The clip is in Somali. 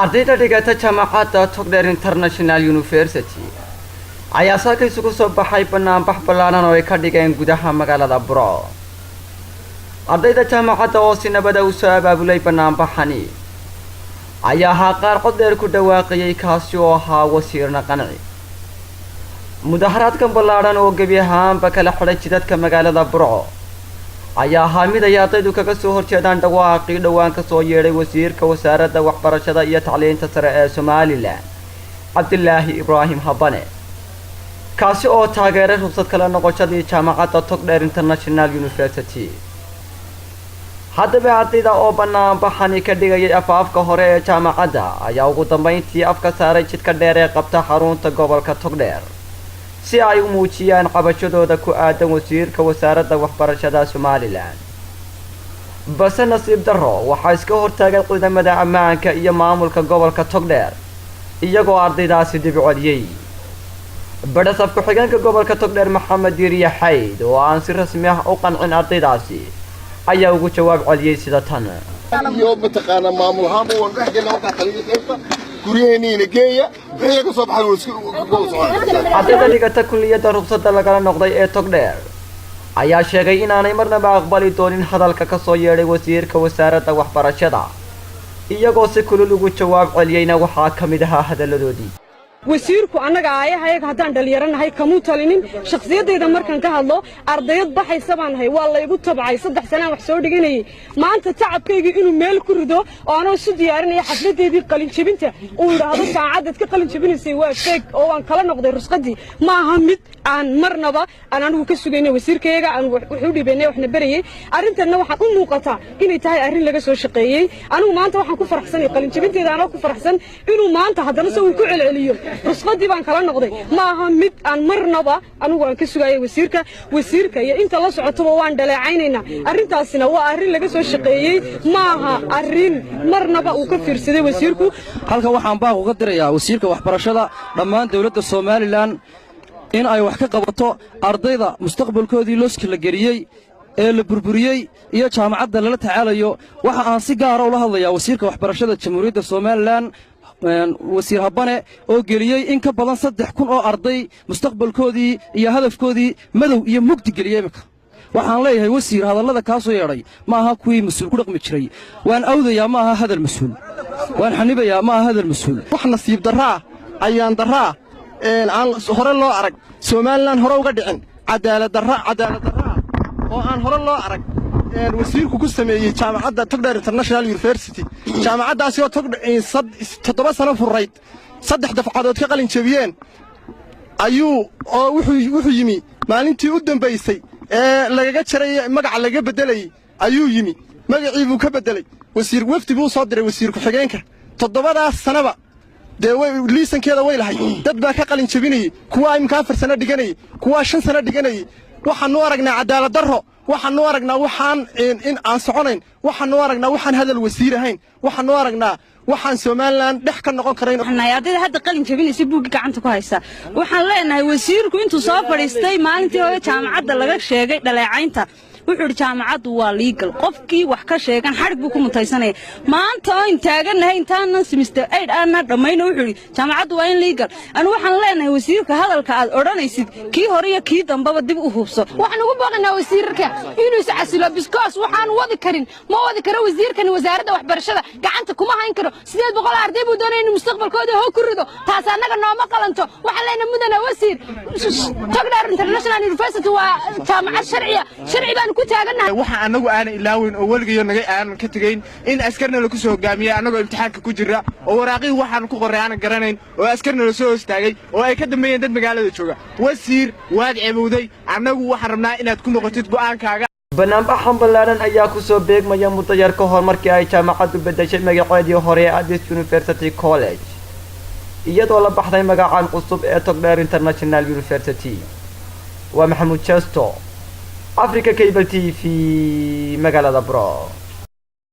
Ardayda dhigata jaamacadda Togdheer International University ayaa saaka isugu soo baxay banaanbax ballaaran oo ay ka dhigeen gudaha magaalada Burco. Ardayda jaamacadda oo si nabada u soo abaabulay banaanbaxani ayaa ahaa qaar cod dheer ku dhawaaqayay, kaasi oo ahaa "Wasiirna qanci". Mudaharaadkan ballaadhan oo gebi ahaanba kala xidhay jidadka magaalada Burco ayaa ahaa mid ay ardaydu kaga soo horjeedaan dhawaaqii dhowaan ka soo yeedhay wasiirka wasaaradda waxbarashada iyo tacliinta sare ee Somaliland, Cabdilaahi Ibraahim Habane, kaasi oo taageeray ruqsad kala noqoshadii jaamacadda Togdheer International University. Haddaba ardayda oo banaanbaxani ka dhigayay afaafka hore ee jaamacadda ayaa ugu dambayntii afka saaray jidka dheer ee qabta xarunta gobolka Togdheer si ay u muujiyaan cabashadooda ku aadan wasiirka wasaaradda waxbarashada Somaliland. Balse nasiib darro, waxaa iska hortaagay ciidamada ammaanka iyo maamulka gobolka Togdheer, iyagoo ardaydaasi dib u celiyey. Badhasaf ku-xigeenka gobolka Togdheer, Maxamed Diiriye Xayd, oo aan si rasmi ah u qancin ardaydaasi, ayaa ugu jawaab celiyey sida tan. Iyo mataqaanaa maamul ahaanba waan dhex gelna. Markaa taliya qaybta guryaheeniina geeya, wixii ka soo baxay waa iska. Ardayda dhigata kulliyadda ruqsadda lagala noqday ee Togdheer ayaa sheegay inaanay marnaba aqbali doonin hadalka ka soo yeedhay wasiirka wasaaradda waxbarashada. Iyagoo si kulul ugu jawaab celiyeyna waxaa ka mid ahaa hadalladoodii: Wasiirku annaga aayahayaga haddaan dhallinyaro nahay kamuu talinin. Shakhsiyaddayda markaan ka hadlo, ardayad baxaysa baan nahay. Waa laygu tabcay, 3 sanaan wax soo dhiganayey. Maanta tacabkaygii inuu meel ku rido oo anoo isu diyaarinaya xafladdeedii qalinjebinta uu yidhaahdo saacaddaad ka qalin jebinaysay waa fake oo waan kala noqday rusqaddii, ma aha mid aan marnaba aan anigu ka sugaynay wasiirkayaga aan wax u dhibaynay, waxna barayey. Arrintanna waxaan u muuqataa inay tahay arrin laga soo shaqeeyey. Anigu maanta waxaan ku faraxsanay qalinjebinteeda, anoo ku faraxsan inuu maanta haddana se uu ku celceliyo rusqadii baan kala noqday, ma aha mid aan marnaba anigu aan ka sugayay wasiirka. Wasiirka iyo inta la socotaba waan dhaleecaynaynaa. Arrintaasina waa arrin laga soo shaqeeyey, ma aha arrin marnaba uu ka fiirsaday wasiirku. Halkan waxaan baaq uga dirayaa wasiirka waxbarashada, dhammaan dawladda Somaliland, in ay wax ka qabato ardayda mustaqbalkoodii looska la geliyey ee la burburiyey iyo jaamacadda lala tacaalayo. Waxa aan si gaara ula hadlayaa wasiirka waxbarashada Jamhuuriyadda Somaliland, wasiir Habane, oo geliyey in ka badan 3000 oo arday mustaqbalkoodii iyo hadafkoodii madow iyo mugdi geliyey iminka. Waxaan leeyahay, wasiir, hadallada kaa soo yeedhay ma aha kuwii mas-uul ku dhaqmi jiray. "Waan awdayaa" ma aha hadal mas-uul, "Waan xanibayaa" ma aha hadal mas-uul. Wax nasiib darraa, ayaan darraa aan hore loo arag, Somaliland hore uga dhicin, cadaalad darra, cadaalad darraa oo aan hore loo arag wasiirku ku sameeyey jaamacadda Togdheer International University. Jaamacaddaasi oo 7 sano furrayd, saddex dafcadood ka qalin jebiyeen, ayuu oo wuxuu yimi maalintii u dambaysay ee lagaga jaray magaca lagaga beddelayey ayuu yimi, magacii buu ka beddelay. Wasiir wefdi buu soo diray, wasiir ku-xigeenka. 7daas sanaba dee way liisankeeda way lahay, dad baa ka qalin jebinayey, kuwaa iminka 4 sano dhiganayey, kuwaa 5 sano dhiganayey. Waxaannu aragnaa cadaalad darro, waxaannu aragnaa waxaan in aan soconayn, waxaannu aragnaa waxaan hadal wasiir ahayn, waxaannu aragnaa waxaan Somaliland dhex ka noqon karayn. Ardayda hadda qalin jebinaysa, buugga gacanta ku haysa, waxaan leenahay wasiirku intuu soo fadhiistay maalintii hore jaamacadda laga sheegay dhaleecaynta, wuxuu idhi jaamacaddu waa legal, qofkii wax ka sheegan xadhig buu ku mutaysanaya. Maanta oyn taagannahay intaanan semester 8 aanna dhammayno, wuxuu idhi jaamacaddu waa illegal. Anu waxaan leenahay, wasiirka, hadalka aad odhanaysid kii hore iyo kii dambaba dib u hubso. Waxaan ugu baaqaynaa wasiirka inuu is casilo, because waxaan wadi karin ma wadi karo wasiirkan. Wasaaradda waxbarashada gacanta kuma hayn karo. 800 arday buu doonaya inuu mustaqbalkooda hoo ku rido. Taas annaga nooma qalanto. Waxaan leenahay, mudana wasiir, Togdheer International University waa jaamacad sharciya, sharci baanu ku taagannahay. Waxa annagu aanan ilaaweyn oo weligayo naga aanan ka tegayn in askarna lagu soo hogaamiyey annagoo imtixaanka ku jira oo waraaqihii waxaanu ku qorray aanan garanayn oo askarna la soo hostaagay oo ay ka dambeeyeen dad magaalada jooga. Wasiir, waad ceebowday. Annagu waxaan rabnaa inaad ku noqotid go'aankaaga. Banaanbaxan ballaaran ayaa kusoo beegmaya muddo yar ka hor markii ay jaamacaddu beddeshay magaceedii hore ee Addis University College, iyadoo la baxday magacan cusub ee Togdheer International University. Waa Maxamuud Jesto, Africa Cable TV, magaalada Burco.